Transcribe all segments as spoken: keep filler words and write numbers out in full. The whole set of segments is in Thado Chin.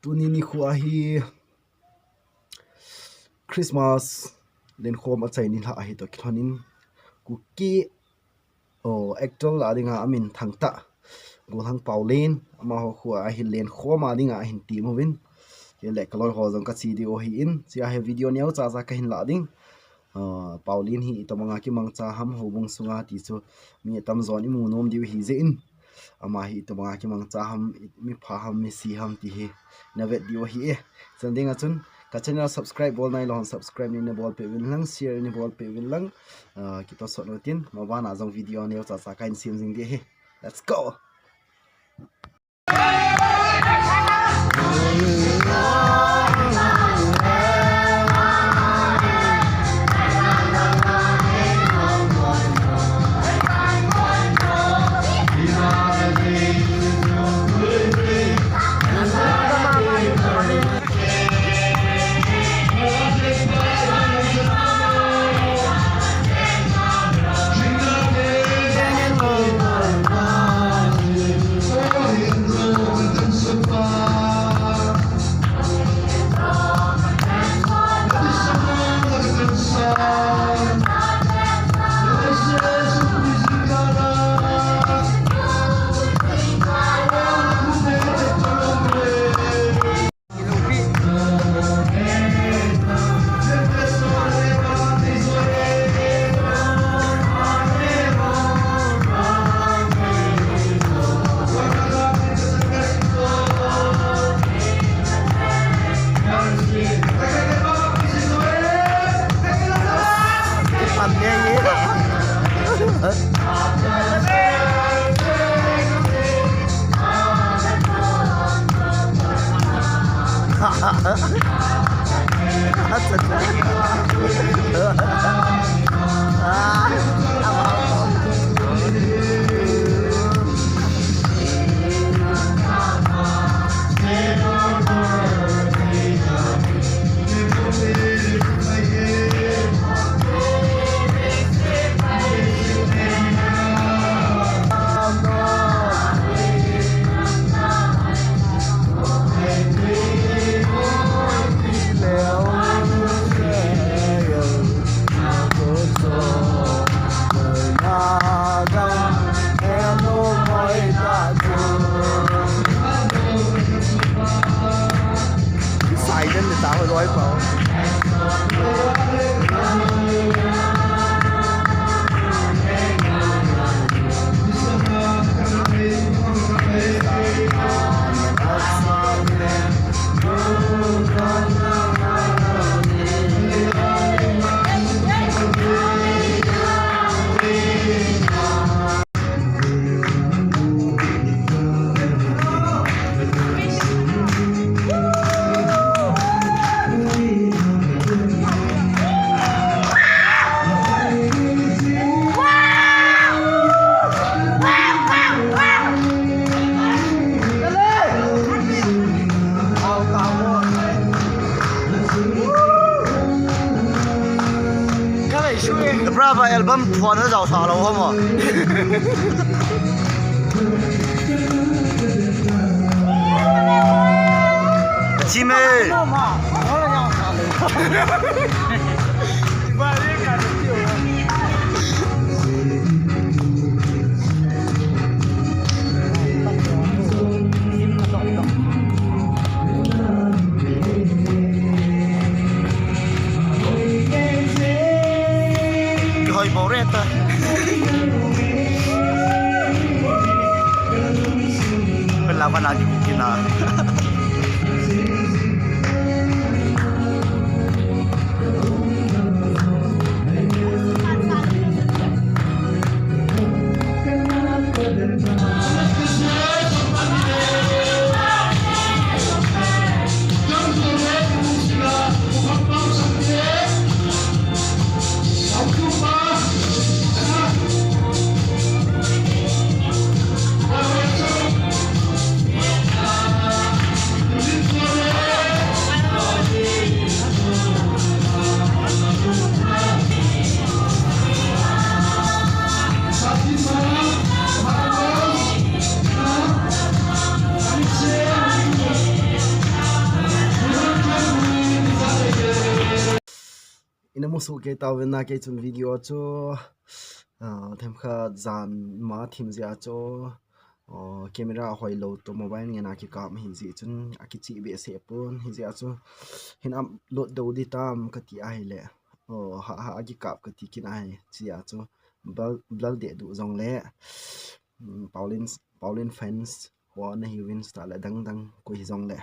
Tuni nikho a hi Christmas lenkhom achaina lha ahi toh kilhonin Kuki, oh, actor a dinga amin thangtah Golhang Paolen, amaho kho a hi lenkhom a dinga ahin tem uvin. Kei le kaloi ho jong kache diu ahin, hiche a hi video neocha cha kahin lah ding. Ah, Paolen hi itobanga kimangcha ham houbung sunga ti chu mi atamjon imu nom diu ahi jeh in. Ama hi itobanga kimangcha ham, i-, mipha ham, misi ham ti hi navet diu ahi e. Chun dinga chun ka channel subscribe bol nailou hon subscribe neina bolpeh uvin lang, share neina bolpeh uvin lang. Ah, kitosot utin, mabana jong video neocha cha kahin sem jing ding ahi. Let's go. Brava album phone na jao sa lo ho mo. Chime. Kihoi bou re ta. Pela bana di kukina. Ina musoh kei tauvin na, kei chun video chu, ah, themkhat jan ma thim jeh a chu, ah, camera hoilou toh mobile ngen a kikap hi jeh chun akicheh behseh pon, hijeh a chu hin upload dou ding tam kati ahile, oh, ha ha akikap kati kit ahi, chea chu blur, blur deh duh jongle, um, Pauline, Pauline fans ho nahiuvin, star le dang dang koi hijongle,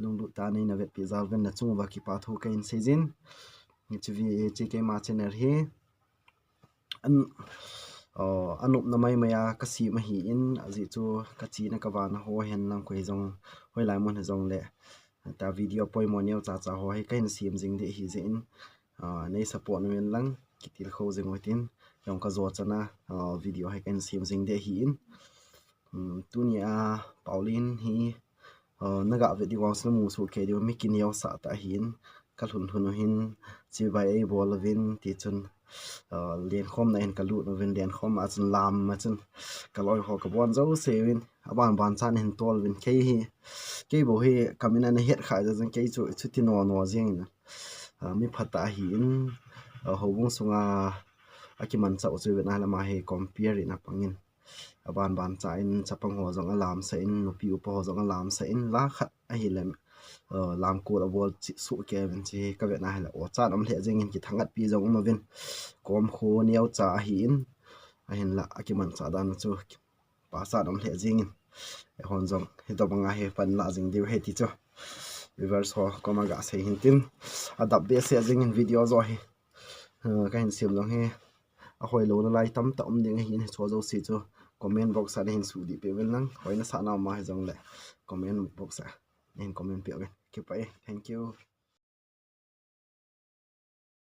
lunglut tah a neina vetpeh jal uvin nachung uva kipa thu kahin seijin. Hiche vi, hiche keima channel hi an, oh, anopna maimai a kasem ahin, ajeh chu kachena kavana ho hen lang koi jong, hoilai mun hijongle, ta video poimo neocha cha ho hi kahin sem jing ding ahi jeh in, ah, nei support uvin lang, kitilkhou jing utin, jong kajo chan a, ah, video hi kahin sem jing ding ahin. Um, tunia Pauline hi, ah, naga vet diu vang chu namusoh kei diu, mi kineosah tah ahin, kalhun lhun u hin, chibai eibol uvin, tichun, ah, lenkhomna hin kalut uvin, lenkhom a chun lam a chun kaloi ho kabon jouse uvin, aban ban chan hin tol uvin, kei hi, kei bou hi kamin ana het kha jeh chun kei chu chuti nono jeng in, ah, mi phatah ahin, ah, houbung sunga akimanchah u chu vet na le ama hi compare in apangin, aban ban chan chapang ho jong alamsah in, nupi upa ho jong alamsah in, la khat ahile, ah, lamkol abol cheh soh kei uvin, hiche kavet na hile, o, chan um lheh jeng in, kithangatpi jong um uvin, komkho neocha ahin, ahinla akimanchah dan chu pachat um lheh jeng in, eihon jong hitobanga hi pan lah jing diu ahi ti chu viewers ho koma gasei hin tin, adap behseh jeng in video jo hi, ah, kahin sem jong hi ahoilou nalai tamtah um ding ahin, hicho jouse chu comment box a nahin sudih peh uvin lang, hoi nasah nau ma hijongle comment box a nahin comment peh uvin, kipah e, thank you.